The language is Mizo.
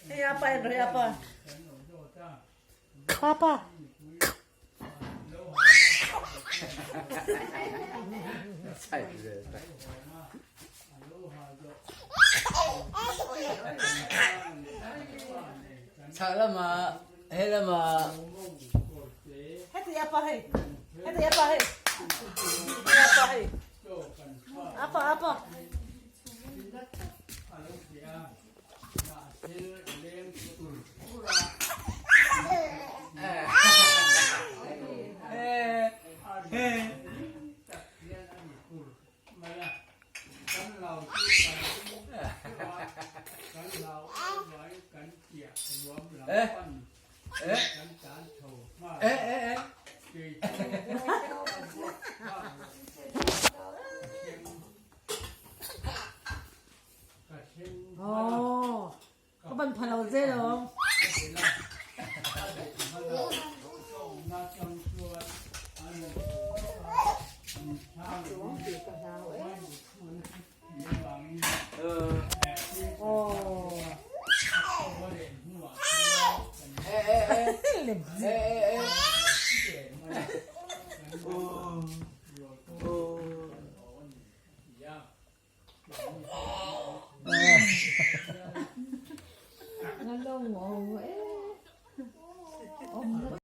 Hei apa en rawh hei apa. Apa. Chhak lamah he lamah. Heti apa hei. Heti apa hei. Hei apa hei. Apa apa.